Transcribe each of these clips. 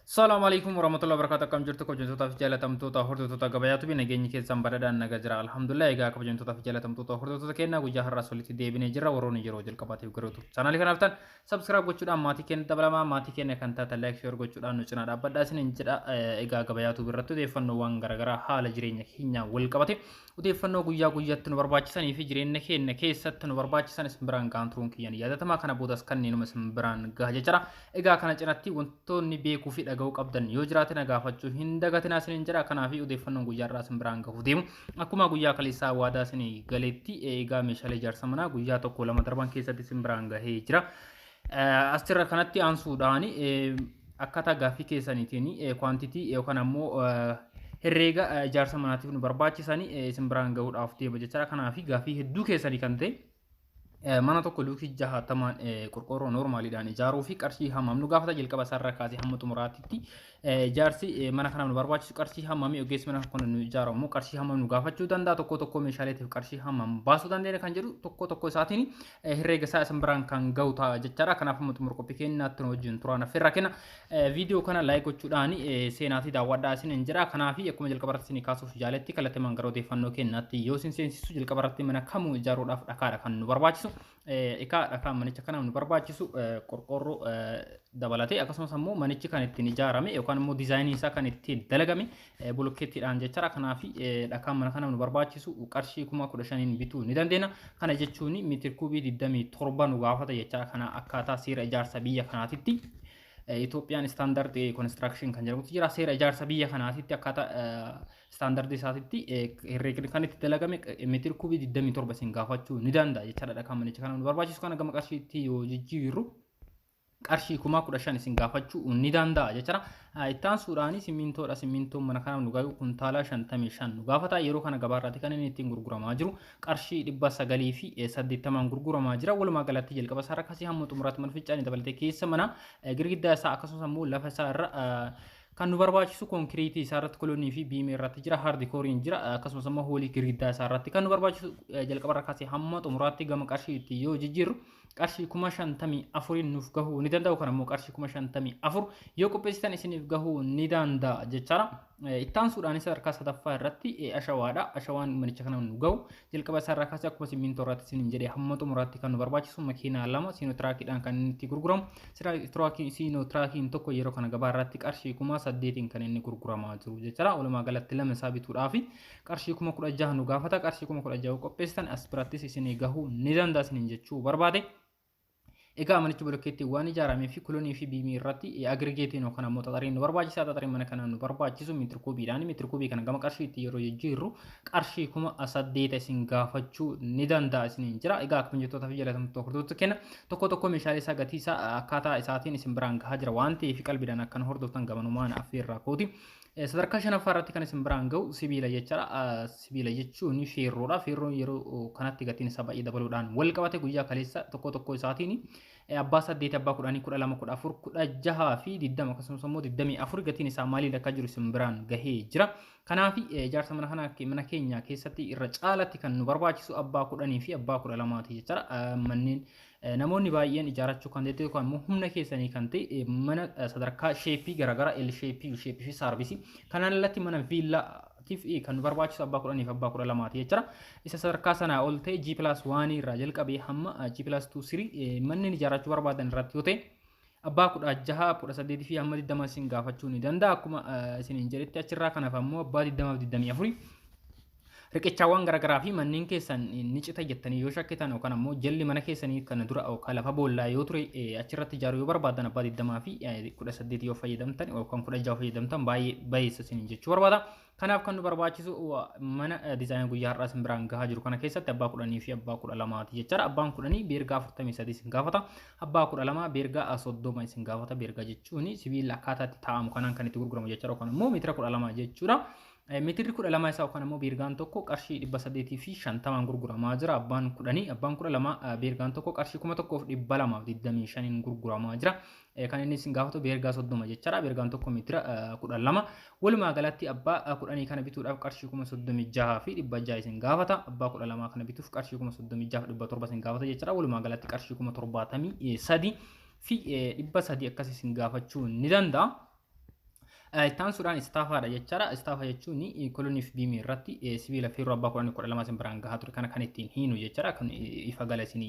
Salaamu alaikum warahmatullahi wabarakatuh. Akkam jirtu kabajamtootaa fi jaalatamtoota hordoftoota gabayaatu bi nageenyi keessan badhaadhaan naga jira, alhamdulillah. Egaa kabajamtootaa fi jaalatamtoota hordoftoota keenyaa, guyyaa har'aas walitti deebinee jirra. Warroonni yeroo jalqabaatiif garuu chaanaalii kanaaf ta'an subscribe gochuudhaan maatii keenya dabalamaa, maatii keenya kan taatan like, share gochuudhaan nu cinaa dhaabbadhaa isiniin jedha. Egaa gabayaatu irratti odeeffannoowwan garaagaraa haala jireenya keenyaa wal qabate, odeeffannoo guyyaa guyyaatti nu barbaachisanii fi jireenya keenya keessatti nu barbaachisan isin biraan gahan turuun kiyyan yaadatama. Kana boodas kanneenuma isin biraan gaha jechuudha. Egaa kana cinatti wantoonni beekuu fi dhaga'uu qabdan yoo jiraate na gaafachuu hin dagatinaa isiniin jedha. Kanaaf odeeffannoon guyyaa irraa isin biraan gahuuf deemu akkuma guyyaa kaleessaa waadaa isinii galeetti, egaa meeshaalee ijaarsa manaa guyyaa tokko lama darban keessatti isin biraan gahee jira. Asirra kanatti aansuudhaan akkaataa gaaffii keessaniitiin quantity yookaan ammoo herreega ijaarsa manaatiif nu barbaachisan isin biraan gahuudhaaf deema jechaadha. Kanaaf gaaffii hedduu keessanii kan ta'e, mana tokko luukii 60n qorqoorroo normaliidhaan ijaaruu fi qarshii hammam nu gaafata? Jalqaba isaarraa kaasee hamma xumuraatitti ijaarsi mana kanaaf nu barbaachisu qarshii hammamii, ogeessi mana kana nu ijaaru immoo qarshii hammam nu gaafachuu danda'a, tokko tokko meeshaaleetiif qarshii hammam baasuu dandeenya kan jedhu tokko tokko isaatiin herreega isaa isin biraan kan gahu ta'a jechaadha. Kanaaf hamma xumura qophii keenyaatti nu wajjin turaan affeerraa kenna. Viidiyoo kana like gochuudhaan seenaatii daawwadhaa isin hin jedha. Kanaaf akkuma jalqaba irratti isin kaasuuf jaaletti, kallattiimaan gara odeeffannoo keenyaatti yoo isin seensisu, jalqaba irratti mana kamuu ijaaruudhaaf dhakaadha kan nu barbaachisu. Egaa dhakaan manicha kanaaf nu barbaachisu qorqoorroo dabalatee, akkasumas ammoo manichi kan ittiin ijaarame yookaan immoo diizaayinii isaa kan ittiin dalagame bolokkeettiidhaan jechaadha. Kanaaf dhakaan mana kanaaf nu barbaachisu qarshii 15,000n bituu ni dandeenya. Kana jechuun meetir kuubii 27 nu gaafata jechaadha. Kana akkaataa seera ijaarsa biyya kanaatitti, Itoophiyaan Standard Construction kan jedhamutu jira. Seera ijaarsa biyya kanaatitti akkaataa istaandardii isaatitti herreegni kan itti dalagame meetir kuubii 27 isin gaafachuu ni danda'a jechaadha. Dhakaan manicha kana nu barbaachisu kana gama qarshiitti yoo jijjiirru qarshii 15,000 isin gaafachuu ni danda'a jechuudha. Itti aansuudhaan simmintoodha. Simmintoon mana kanaaf nu gahu kuntaala 55 nu gaafata. Yeroo kana gabaarraatti kan inni ittiin gurguramaa jiru qarshii 980n gurguramaa jira. Walumaa galatti jalqaba isaa akkasii hamma xumuraatti mana fincaanii dabalatee keessa mana girgiddaa isaa akkasumas immoo lafa isaa irra kan nu barbaachisu konkiriitii isaa irratti, kolonii fi beamii irratti jira, hardcoreiin jira, akkasumas immoo hoolii girgiddaa isaa irratti kan nu barbaachisu jalqaba irra kaasee hamma xumuraatti gama qarshii itti yoo jijjiirru qarshii 54,000n nuuf gahuu ni danda'u. Kan ammoo qarshii 54,000 yoo qopheessitan isiniif gahuu ni danda'a jechaadha. Itti aansuudhaan sadarkaa sadaffaa irratti ashawaadha. Ashawaan manicha kana nu gahu jalqaba isaa irraa kaasee akkuma simmintoo irratti isiniin jedhee hamma xumuraatti kan nu barbaachisu makiinaa lama Siinotiraakiidhaan kan inni itti gurguramu. Siinotiraakiin tokko yeroo kana gabaa irratti qarshii 8,000n kan inni gurguramaa jiru jechaadha. Walumaa galatti lama isaa bituudhaaf qarshii 16,000 nu gaafata. Qarshii 16,000 qopheessitan as birattis isinii gahuu ni danda'a isiniin jechuu barbaade. Egaa manichi bolokkeettii waan ijaaramee fi kolonii fi beamii irratti aggregateiin yookaan ammoo xaxariin nu barbaachisa. Xaxariin mana kana nu barbaachisu meetir kuubiidhaan. Meetir kuubii kana gama qarshiitti yeroo jijjiirru qarshii 8,000 isin gaafachuu ni danda'a isiniin jira. Egaa akkuma jettoota fi jaalatamtoota hordoftoota kenna, tokko tokko meeshaalee isaa gatii isaa akkaataa isaatiin isin biraan gahaa jira waan ta'eef qalbiidhaan akkan hordoftan gamanumaan affeerraa kooti. Sadarkaa shanaffaa irratti kan isin biraan gahu sibiila jechaadha. Sibiila jechuun feerroodha. Feerroon yeroo kanatti gatiin isaa baay'ee dabaluudhaan wal qabate guyyaa kaleessa tokko tokko isaatiin abbaa 8, abbaa 10, 12, 14, 16 fi 20 akkasumas immoo 24 gatiin isaa maaliin akka jiru isin biraan gahee jira. Kanaaf ijaarsa mana kana mana keenya keessatti irra caalatti kan nu barbaachisu abbaa 10 fi abbaa 12ti jechaadha. Manneen namoonni baay'een ijaarrachuu kan danda'u yookaan immoo humna keessanii kan ta'e mana sadarkaa shapeii garaagaraa L shapeii, U shapeii fi saarvisii kanaan alatti mana viillaatiif kan nu barbaachisu abbaa 10 fi abbaa 12ti jechuudha. Isa sadarkaa sanaa ol ta'e G+1 irraa jalqabee hamma G+2 3 manneen ijaarrachuu barbaadan irratti yoo ta'e abbaa 16, 18 fi hamma 20 isin gaafachuu ni danda'a. Akkuma isiniin jedhetti achirraa kanaaf ammoo abbaa 20 fi 24 riqichaawwan garaagaraa fi manneen keessan ni cita jettanii yoo shakkitan yookaan ammoo jalli mana keessanii kana dura yookaan lafa boollaa yoo ture achirratti ijaaruu yoo barbaadan abbaa 20 fi 18 yoo fayyadamtan yookaan 16 fayyadamtan baay'ee bayeessa isiniin jechuu barbaada. Kanaaf kan nu barbaachisu mana diizaayinii guyyaa har'aa isin biraan gahaa jiru kana keessatti abbaa 10 fi abbaa 12ti jechaadha. Abbaan 10 beergaa 43 isin gaafata. Abbaa 12 beergaa 30 isin gaafata. Beergaa jechuun sibiila akkaataa itti taa'amu kanaan kan itti gurguramu jechaadha yookaan immoo meetira 12 jechuudha. Meetirri 12 isaa yookaan immoo beergaan tokko qarshii 850n gurguramaa jira. Abbaan 10, abbaan 12 beergaan tokko qarshii 1,225n gurguramaa jira. Kan inni isin gaafatu beergaa 30 jechaadha. Beergaan tokko meetira 12. Walumaa galatti abbaa 10 kana bituudhaaf qarshii 36,600 isin gaafata. Abbaa 12 kana bituuf qarshii 36,700 isin gaafata jechaadha. Walumaa galatti qarshii 73,300 akkas isin gaafachuu ni danda'a. Itti aansuudhaan istaafaadha jechaadha. Istaafa jechuun kolonii fi beamii irratti sibiila feerroo abbaa 10 12 isin biraan gahaa ture kana kan ittiin hiinu jechaadha. Kan ifa gala isin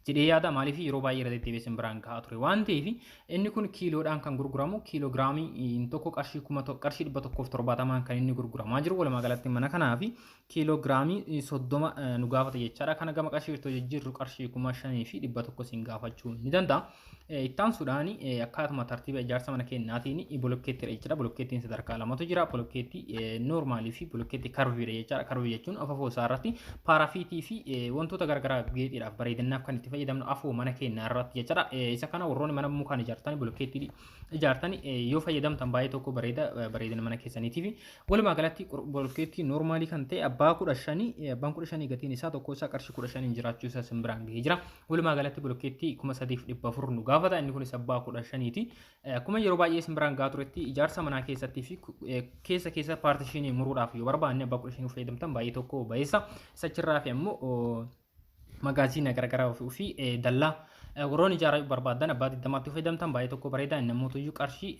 jedhee yaada, maaliif yeroo baay'ee irra deddeebi'ee isin biraan gahaa ture waan ta'eef. Inni kun kiiloodhaan kan gurguramu, kiiloogiraamii tokko qarshii 170n kan inni gurguramaa jiru. Walumaa galatti mana kanaa fi kiiloogiraamii 30 nu gaafata jechaadha. Kana gama qarshii itti jijjiirru qarshii 5100 isin gaafachuu ni danda'a. Itti aansuudhaan akkaatuma tartiiba ijaarsa mana keenyaatiin bolokkeettiidha jechuudha. Bolokkeettiin sadarkaa lamatu jira. Bolokkeettii normalii fi bolokkeettii curviidha jechaadha. Curvii jechuun afafoo isaa irratti paarafiitii fi wantoota garaagaraa geexiidhaaf bareedinaaf kan itti fayyadamnu afoo mana keenyaa irratti jechaadha. Isa kana warroonni mana mukaan ijaartan, bolokkeettii ijaartan yoo fayyadamtan baay'ee tokko bareeda bareedina mana keessaniitiif. Walumaa galatti bolokkeettii normalii kan ta'e abbaa 15, abbaan 15 gatiin isaa tokko isaa qarshii 15 jiraachuu isaa isin biraan gahee jira. Walumaa galatti bolokkeettii 3400 nu gaafata. Inni kunis abbaa 15ti. Akkuma yeroo baay'ee isin biraan gahaa turetti, ijaarsa manaa keessattii fi keessa keessa partitionii muruudhaaf yoo barbaanne abbaa 15 fayyadamtan baay'ee tokko bayeessa. Isachirraa fi ammoo magaazina garaagaraa fi dallaa warroonni ijaaraa barbaadan abbaa 20tti fayyadamtan baay'ee tokko bareeda. Inni ammoo iyyuu qarshii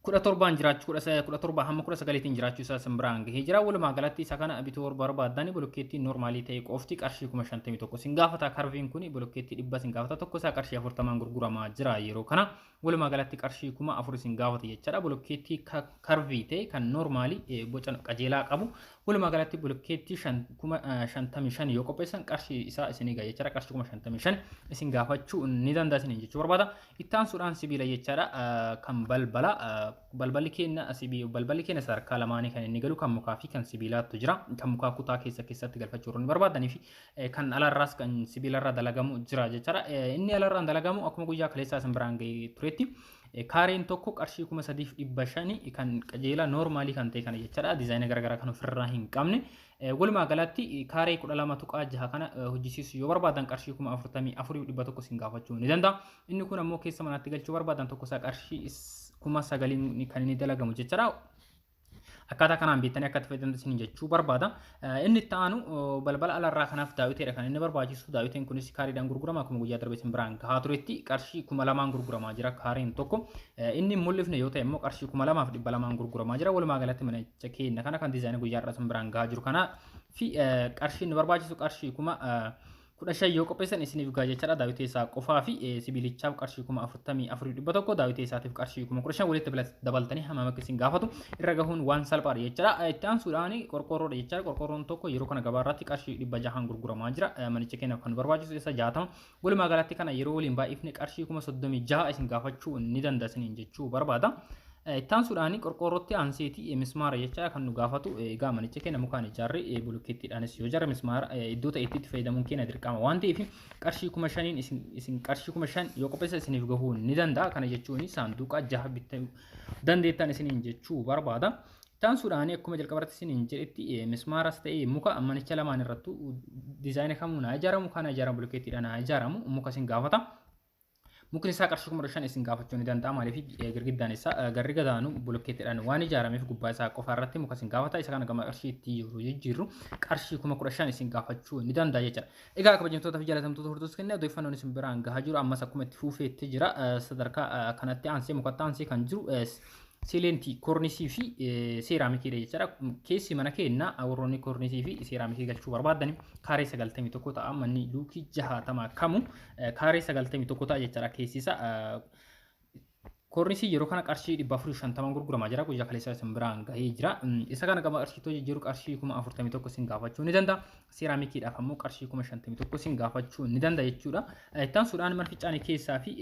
17n jiraachuu, 17 hamma 19tiin jiraachuu isaa isin biraan gahee jira. Walumaa galatti isa kana bituu barbaadan bolokkeettii normalii ta'e qofti qarshii 51,000 isin gaafata. Curviin kun bolokkeettii 100 isin gaafata. Tokko isaa qarshii 40n gurguramaa jira yeroo kana. Walumaa galatti qarshii 4000 isin gaafata jechaadha. Bolokkeettii curvii ta'e kan normalii boca qajeelaa qabu walumaa galatti bolokkeettii 55,000 yoo qopheessan qarshii isaa isin eega jechaadha. Qarshii 55,000 isin gaafachuu ni danda'a isin jechuu barbaada. Itti aansuudhaan sibiila jechaadha, kan balbala. Balballi keenya balballi keenya sadarkaa lamaanii kan inni galu, kan mukaa fi kan sibiilaatu jira. Kan mukaa kutaa keessa keessatti galfachuu warroonni barbaadanii fi kan alarraas kan sibiilarraa dalagamu jira jechaadha. Inni alarraan dalagamu akkuma guyyaa kaleessaa isin biraan gahee turetti kaareen tokko qarshii 3500 kan qajeelaa normalii kan ta'e kana jechaadha. Diizaayina garaagaraa kan ofirraa hin qabne. Walumaa galatti kaaree 12.6 kana hojjisiisuu yoo barbaadan qarshii 44,100 isin gaafachuu ni danda'a. Inni kun ammoo keessa manaatti galchuu barbaadan tokko isaa qarshii 9,000n kan inni dalagamu jechaadha. Akkaataa kanaan beektanii akka itti fayyadamtan isin jechuu barbaada. Inni itti aanu balbala alarraa kanaaf daawwiteedha kan inni barbaachisu. Daawwiteen kunis kaariidhaan gurgurama. Akkuma guyyaa darbe isin biraan gahaa turetti qarshii 2000n gurguramaa jira kaariin tokko. Inni hin mul'ifne yoo ta'e immoo qarshii 2200n gurguramaa jira. Walumaa galatti manicha keenya kana kan diizaayinii guyyaa irraa isin biraan gahaa jiru kana fi qarshii inni barbaachisu qarshii 15,000 yoo qopheessan isiniif gahaa jechaadha. Daawwitee isaa qofaa fi sibiilichaaf qarshii 44,100, daawwitee isaatiif qarshii 15,000 walitti dabaltanii hammam akka isin gaafatu irra gahuun waan salphaadha jechaadha. Itti aansuudhaan qorqoorroodha jechaadha. Qorqoorroon tokko yeroo kana gabaa irratti qarshii 600n gurguramaa jira. Manicha keenyaaf kan barbaachisu isa 60. Walumaa galatti kana yeroo waliin baay'ifne qarshii 36,000 isin gaafachuu ni danda'a isiniin jechuu barbaada. Itti aansuudhaan qorqoorrootti aanseeti mismaara jecha kan nu gaafatu. Egaa manicha keenya mukaan ijaarre, bulukkeettiidhaanis yoo ijaarre, mismaara iddoo ta'etti itti fayyadamuun keenya dirqama waan ta'eef qarshii 5000n isin qarshii 5000 yoo qopheessa isiniif gahuu ni danda'a. Kana jechuun saanduqa jaha bittuu dandeettan isiniin jechuu barbaada. Itti aansuudhaan akkuma jalqabarratti isiniin jedhetti mismaaras ta'ee muka manicha lamaan irrattu diizaayina kamuu naa ijaaramu, kana ijaaramu, bulukkeettiidhaan naa ijaaramu, muka isin gaafata. Mukni isaa qarshii 15,000 isin gaafachuu ni danda'a. Maaliif girgiddaan isaa garri gadaanu bulukkeettiidhaan waan ijaarameef gubbaa isaa qofa irratti muka isin gaafata. Isa kana gama qarshii itti yeroo jijjiirru qarshii 15,000 isin gaafachuu ni danda'a jechuudha. Egaa kabajamtoota fi jaallatamtoota hordoftoota keenya, odeeffannoon isin biraan gahaa jiru ammas akkuma itti fufeetti jira. Sadarkaa kanatti aansee mukatti aansee kan jiru seeleentii koornisii fi seeraamikiidha jechuudha. Keessi mana keenyaa warroonni koornisii fi seeraamikii galchuu barbaadan kaaree 91 ta'a. Manni luukii 60 kamu kaaree 91 ta'a jechuudha keessi isaa. Koornisii yeroo kana qarshii 450 gurguramaa jira. Guyyaa kaleessaa isin biraan gahee jira. Isa kana gama qarshiitti jijjiiru qarshii 41,000 isin gaafachuu ni danda'a. Seeraamikiidhaaf ammoo qarshii 51,000 isin gaafachuu ni danda'a jechuudha. Itti aansuudhaan mana fincaanii keessaa fi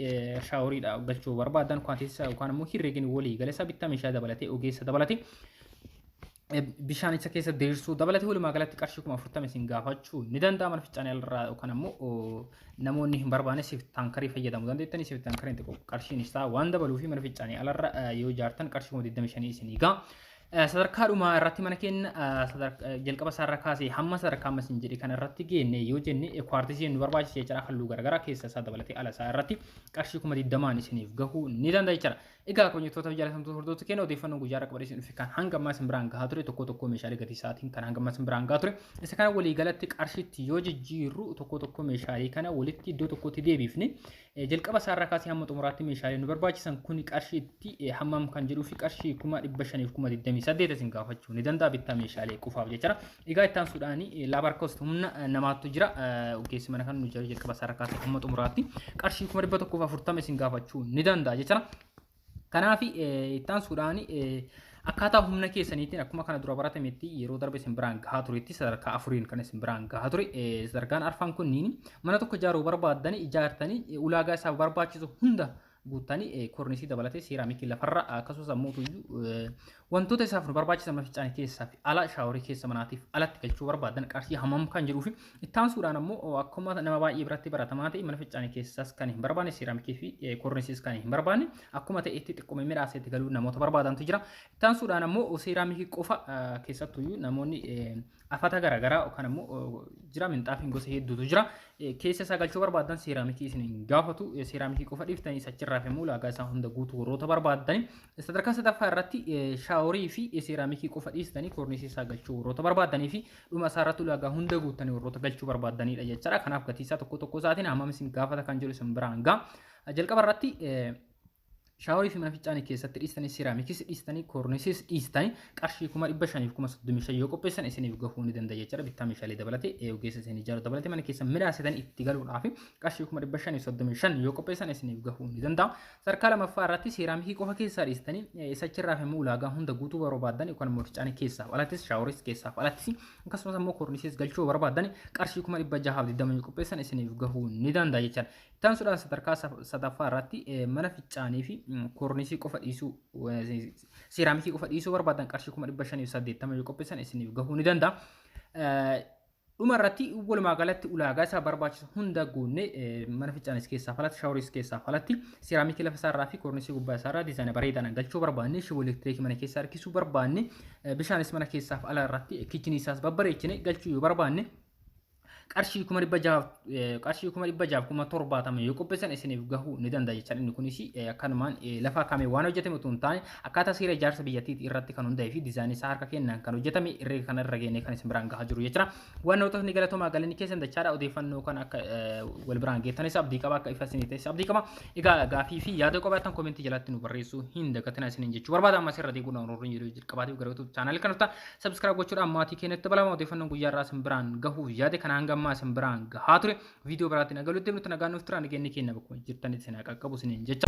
showeriidha galchuu barbaadan quantity yookaan ammoo herreegni walii galeessa bittaa meeshaa dabalatee, ogeessa dabalatee, bishaan isa keessa diriirsuu dabalatee walumaa galatti qarshii 40,000 isin gaafachuu ni danda'a. Mana fincaanii irraa yookaan ammoo namoonni hin barbaanne septic tankerii fayyadamuu dandeettanii. Septic tankeriin xiqqoo qarshiin isaa waan dabaluu fi mana fincaanii alarra yoo ijaartan qarshii 25,000 isinii ga'a. Sadarkaa dhumaa irratti mana keenya jalqaba isaarra kaasee hamma sadarkaa ammas hin jedhe kana irratti geenne yoo jenne, kwaartisiin nu barbaachisa jechuudha. Halluu garaagaraa keessa isaa dabalatee ala isaa irratti qarshii 20,000 isiniif gahuu ni danda'a jechuudha. Egaa kabajamtoota fi jaallatamtoota hordoftoota keenya, odeeffannoo guyyaa irra qabadhee isin dhufe kan hanga ammaa isin biraan gahaa ture, tokko tokko meeshaalee gatii isaatiin kan hanga ammaa isin biraan gahaa ture. Isa kana walii galatti qarshiitti yoo jijjiirru, tokko tokko meeshaalee kana walitti iddoo tokkotti deebifne, jalqaba isaarraa kaasee hamma xumuraatti meeshaalee nu barbaachisan kun qarshiitti hammam kan jedhuu fi qarshii 528,000 isin gaafachuu ni danda'a bittaa meeshaalee qofaaf jechuudha. Egaa itti aansuudhaan labor cost humna namaatu jira. Ogeessi mana kan nu jira jalqaba isaarraa kaasee hamma xumuraatti qarshii 140,000 isin gaafachuu ni danda'a jechuudha. Kanaaf itti aansuudhaan akkaataa humna keessaniitiin akkuma kana dura baratametti yeroo darbe isin biraan gahaa turetti sadarkaa afuriin kan isin biraan gahaa ture. Sadarkaan arfan kunniin mana tokko ijaaruu barbaaddanii ijaartanii ulaagaa isaaf barbaachisu hunda guuttanii, koornisii dabalatee, seeraamikii lafarra, akkasumas ammoo wantoota isaaf nu barbaachisan mana fincaanii keessaa fi ala, shaaworii keessa manaatiif alatti galchuu barbaadan qarshii hammam kan jedhuu fi itti aansuudhaan ammoo akkuma nama baay'ee biratti baratamaa ta'e mana fincaanii keessaas kan hin barbaanne, seeraamikii fi koornisiis kan hin barbaanne, akkuma ta'etti xiqqoome midhaaseetti galuu namoota barbaadantu jira. Itti aansuudhaan ammoo seeraamikii qofa keessattuyyuu namoonni afata garaagaraa yookaan ammoo jira, minxaafiin gosa hedduutu jira. Keessa isaa galchuu barbaadan seeraamikii isin hin gaafatu. Seeraamikii qofa dhiiftanii achirraa fi ulaagaa isaa hunda guutuu warroota barbaadan. Sadarkaa sadaffaa irratti shaaworii fi seeraamikii qofa dhiistanii koornisii isaa galchuu warroota barbaadanii fi dhuma isaa irratti ulaagaa hunda guuttanii warroota galchuu barbaadanidha jechaadha. Kanaaf gatii isaa tokko tokko isaatiin hammam isin gaafata kan jedhu isin biraan ga'a. Jalqaba irratti shaaworii fi mana fincaanii keessatti dhiistanii, seeraamikis dhiistanii, koornisis dhiistanii qarshii 535,000 yoo qopheessan isiniif gahuu ni danda'a jechuudha. Bittaa meeshaalee dabalatee, ogeessa isin ijaaru dabalatee, mana keessa midhaasitan itti galuudhaaf qarshii 535,000 yoo qopheessan isiniif gahuu ni danda'a. Sadarkaa lamaffaa irratti seeraamikii qofa keessaa dhiistanii isachirraaf immoo ulaagaa hunda guutuu barbaadan yookaan immoo fincaanii keessaaf alattis, shaaworis keessaaf alattis, akkasumas immoo koornisis galchuu barbaadan qarshii 620,000 yoo qopheessan isiniif gahuu ni danda'a jechuudha. Itti aansuudhaan sadarkaa sadaffaa irratti mana fincaanii fi koornisii qofa dhiisuu, seeraamikii qofa dhiisuu barbaadan qarshii 580,000 yoo qopheessan isiniif gahuu ni danda'a. Dhuma irratti walumaa galatti ulaagaa isaa barbaachisu hunda guunne, mana fincaanis keessaaf alatti, shaaworis keessaaf alatti, seeraamikii lafa isaarraa fi koornisii gubbaa isaarraa diizaayinii bareedaadhaan galchuu barbaanne, shiboo elektiriikii mana keessa harkisuu barbaanne, bishaanis mana keessaaf ala irratti kichinii isaas babbareechine galchuu yoo barbaanne, qarshii 670,000 yoo qopheessan isiniif gahuu ni danda'a jechaan. Inni kunis akkanumaan lafa kaamee waan hojjetame otoo hin taane, akkaataa seera ijaarsa biyyattii irratti kan hundaa'e fi diizaayinii isaa harka kennan kan hojjetame herreega kana irra geenye kan isin biraan gahaa jiru jechuudha. Waan namootni galatoomaa, galanni keessan dachaadha. Odeeffannoo kan akka wal biraan geettanis abdii qaba, akka ifa isinii ta'es abdii qaba. Egaa gaafii fi yaada qabaatan koomentii jalatti nu barreessuu hin dagatinaa isiniin jechuu barbaada. Ammas irra deebiin warroonni jedhu jalqabaatiif gara YouTube chaanaalii kan dhuftan subscribe gochuudhaan maatii keenyatti dabalama. Odeeffannoon guyyaa irraa isin biraan gahuuf yaade kana hanga ammaa isin biraan gahaa ture. Viidiyoo biraatiin agalutti nuti nagaan nuuf tura, nageenyi keenya bakkuma jirtanitti isin haa qaqqabu isiniin jecha.